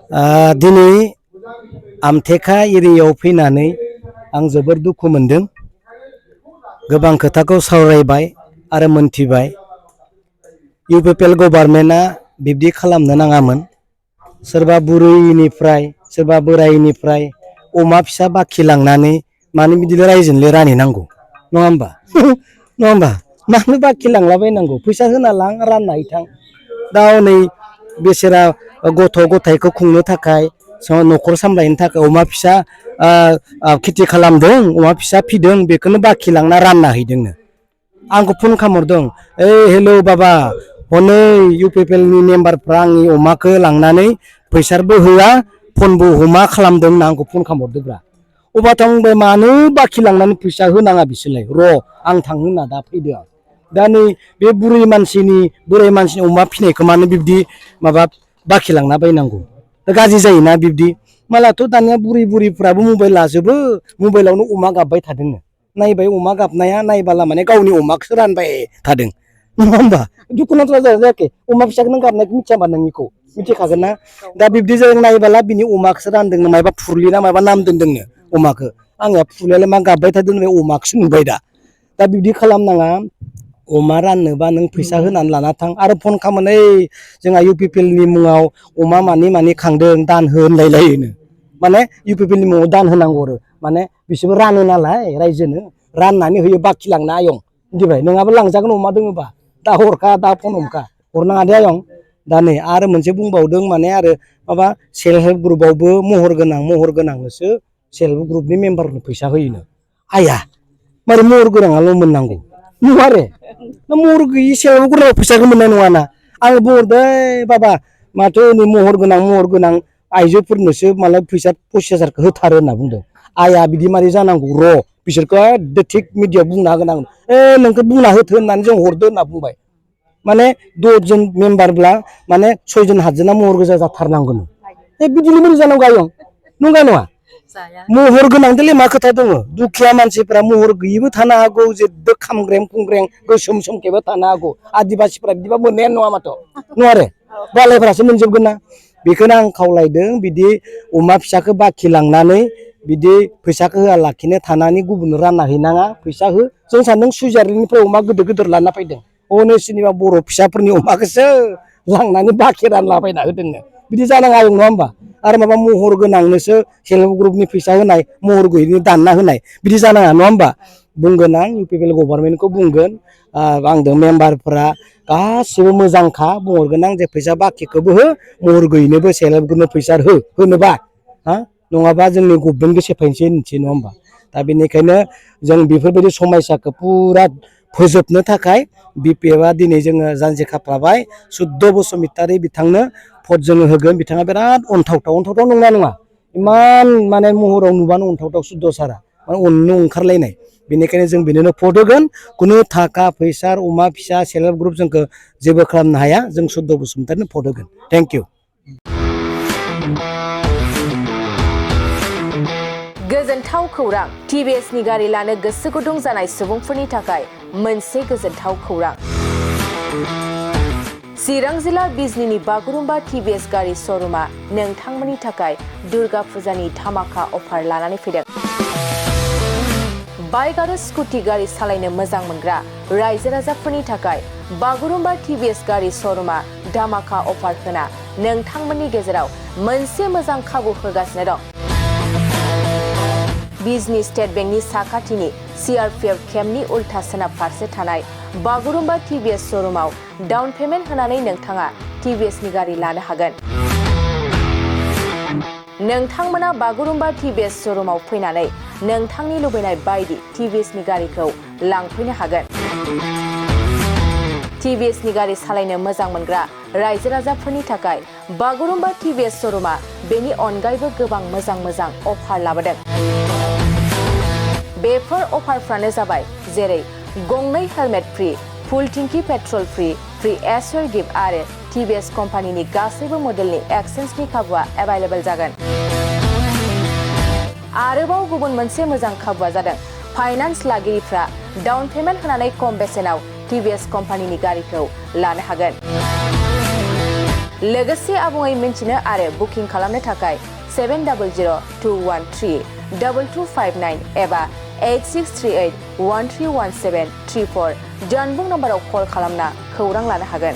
दिनै आमथेखा एरियायाव फैनानै आं जोबोर दुखु मोनदों। गोबां खोथाखौ सावरायबाय आरो मोनथिबाय। इउपिपिएल गभर्नमेन्टआ बिब्दि खालामनो नाङामोन। सोरबा बुरैनिफ्राय सोरबा बोराइनिफ्राय अमा फिसा बाखि लांनानै मानो बिदिनो रायजोनिले रानहैनांगौ नङा होमबा नङा होमबा मानो बाखि लांलाबायनांगौ फैसा होना लां रानना हैथां। दा हनै बेसेरा गथ' गथायखौ खुंनो थाखाय न'खर सामलायनो थाखाय अमा फिसा खेथि खालामदों अमा फिसा फिदों बेखौनो बाखि लांना रानना हैदोंनो। आंखौ फन खालामहरदों हेलौ बाबा हनै इउपिपिएलनि मेम्बारफ्रा आंनि अमाखौ लांनानै फैसाबो होआ फनबो हमा खालामदों होनना आंखौ फन खालामहरदोंब्रा। अबाथ' आं बुंबाय मानो बाखि लांनानै फैसा होनाङा बिसोरलाय र' आं थांनो होनना दा फैदों आं। दा नै बे बोराइ मानसिनि अमा फिनायखौ मानो बिब्दि माबा बाखि लांना बायनांगौ गाज्रि जायोना बिब्दि। मालाथ' दानिया बुरैफ्राबो मबाइल लाजोबो मबाइलावनो अमा गाबबाय थादोंनो। नायबाय अमा गाबनाया नायबाला माने गावनि अमाखौसो रानबाय थादों नङा होमबा दुखुनांथाव जायाखै अमा फिसाखौ नों गाबनायखौ मिथियाबा नोंनिखौ मिथिखागोन ना। दा बिब्दि जों नायबाला बिनि अमाखौसो रानदोंनो मायबा फुरलि ना माबा नाम दोनदोंनो अमाखौ। आंनिया फुरलियालाय मा गाबबाय थादों अमाखौसो नुबाय दा बिब्दि खालामनाङा। अमा राननोबा नों फैसा होनानै लाना थां आरो फन खालामो जोंहा इउपिपिएलनि मुङाव अमा मानि खांदों दान हो होनलायलायोनो। माने इउपिपिएलनि मुङाव दान होनांगौ आरो माने बिसोरबो रानो नालाय रायजोनो राननानै होयो बाखि लांना आयं मिथिबाय नङाबा लांजागोन अमा दोङोबा दा हरखा दा फन हमखा हरनाङा दे आयं। दा नै आरो मोनसे बुंबावदों माने आरो माबा सेल्फ हेल्प ग्रुपआवबो महर गोनांनोसो सेल्फ हेल्प ग्रुपनि मेम्बारनो फैसा होयोनो। आइया मारै महर गोनाङाल' मोननांगौ नङा आरो महर गैयि सेल्फ हेल्प ग्रुपआव फैसाखौ मोननाय नङाना। आङो बुंहरदों बाबा माथो महर गोनां आइजोफोरनोसो मालाय फैसा 25,000 होथारो होनना बुंदों। आइया बिदि मारै जानांगौ र' बिसोरखौ एकदम थिग मिडियाआव बुंना होगोन आं नोंखौ बुंना होथो होननानै जों हरदो होनना बुंबाय। माने 10 जन मेम्बारब्ला माने 6 जन 7 जना महर गोजा जाथारनांगोन। बिदिनो बोरै जानांगौ आयं नंगौ नङा महर गोनांदोंलै मा खोथा दङ। दुखिया मानसिफ्रा महर गैयिबो थानो हागौ जेबो खामग्रें खुंग्रें गोसोम सोमखेबो थानो हागौ। आदिबासिफ्रा बिदिबा मोननायानो नङा माथो नङा आरो मालायफ्रासो मोनजोबगोन ना। बेखौनो आं खावलायदों बिदि अमा फिसाखौ बाखि लांनानै बिदि फैसाखौ होआलाखिनो थानानै गुबुननो रानना हैनाङा फैसा हो। जों सानदों सुइजारलेण्डनिफ्राय अमा गिदिर लाना फैदों हनै सोरनिबा बर' फिसाफोरनि अमाखौसो लांनानै बाखि रानलाबायना होदोंनो। बिदि जानाङा नङा होमबा आरो माबा महर गोनांनोसो सेल्फ हेल्प ग्रुपनि फैसा होनाय महर गैयिनो दानना होनाय बिदि जानाङा नङा होमबा। बुंगोन आं इउपिपिएल गभर्नमेन्टखौ बुंगोन आंजों मेम्बारफोरा गासिबो मोजांखा बुंहरगोन आं जे फैसा बाखिखौबो हो महर गैयिनोबो सेल्फ हेल्प ग्रुपनो फैसा होनोबा नङाबा जोंनि गभर्नमेन्टखौ सेफायनोसै होनसै नङा होमबा। दा बेनिखायनो जों बेफोरबायदि समयसाखौ पुरा फोजोबनो थाखाय बिपिएफआ दिनै जोङो जानजि खाफ्राबाय 14 बसुमतारी बिथांनो भट जोङो होगोन। बिथाङा बिराद अनथावथाव नंना नङा इमान माने महराव नुबानो अनथावथाव सुद्द सारा माने अननो ओंखारलायनाय। बेनिखायनो जों बिनोनो भट होगोन। खुनु थाखा फैसा अमा फिसा सेल्फ हेल्प ग्रुप जोंखौ जेबो खालामनो हाया। जों 14 बसुमतारीनो भट होगोन। Thank you. गोजोनथाव खौरां टिभिएसनि गारि लानो गोसो गुदुं जानाय सुबुंफोरनि थाखाय मोनसे गोजोनथाव खौरां। चिरां जिल्ला बिजनीनि बागुरुम्बा टिभिएस गारि श'रुमा नोंथांमोननि थाखाय दुर्गा फुजानि धामाका अफार लानानै फैदों। बाइक आरो स्कुटि गारि सालायनो मोजां मोनग्रा रायजो राजाफोरनि थाखाय बागुरुम्बा टिभिएस गारि श'रुमा धामाका अफार होना नोंथांमोननि गेजेराव मोनसे मोजां खाबु होगासिनो दं। बिजनी स्टेट बेंकनि साखाथिनि सीआरपीएफ केम्पनि उल्था सोनाब फारसे थानाय बागुरुम्बा टिभिएस श'रुमाव डाउन पेमेन्ट होनानै नोंथाङा टिभिएसनि गारि लानो हागोन। नोंथांमोना बागुरुम्बा टिभिएस श'रुमाव फैनानै नोंथांनि लुबैनाय बायदि टिभिएसनि गारिखौ लांफैनो हागोन। टिभिएसनि गारि सालायनो मोजां मोनग्रा रायजो राजाफोरनि थाखाय बागुरुम्बा टिभिएस श'रुमा बेनि अनगायैबो गोबां मोजां अफार लाबोदों। बेफोर अफारफ्रानो जाबाय जेरै गंनै हेलमेट फ्रि, फुल टिंकि पेट्रल फ्रि एसर गिफ्ट आरो टिभिएस कम्पानिनि गासैबो मडेलनि एक्सचेन्जनि खाबुआ एभेलेबल जागोन। आरोबाव गुबुन मोनसे मोजां खाबुआ जादों फाइनान्स लागिरिफ्रा डाउन पेमेन्ट होनानै खम बेसेनाव टिभिएस कम्पानिनि गारिखौ लानो हागोन। लोगोसे आबुङै मिन्थिनो आरो बुकिं खालामनो थाखाय 7002132259 एबा 8638131734 जानबुं नम्बराव कल खालामना खौरां लानो हागोन।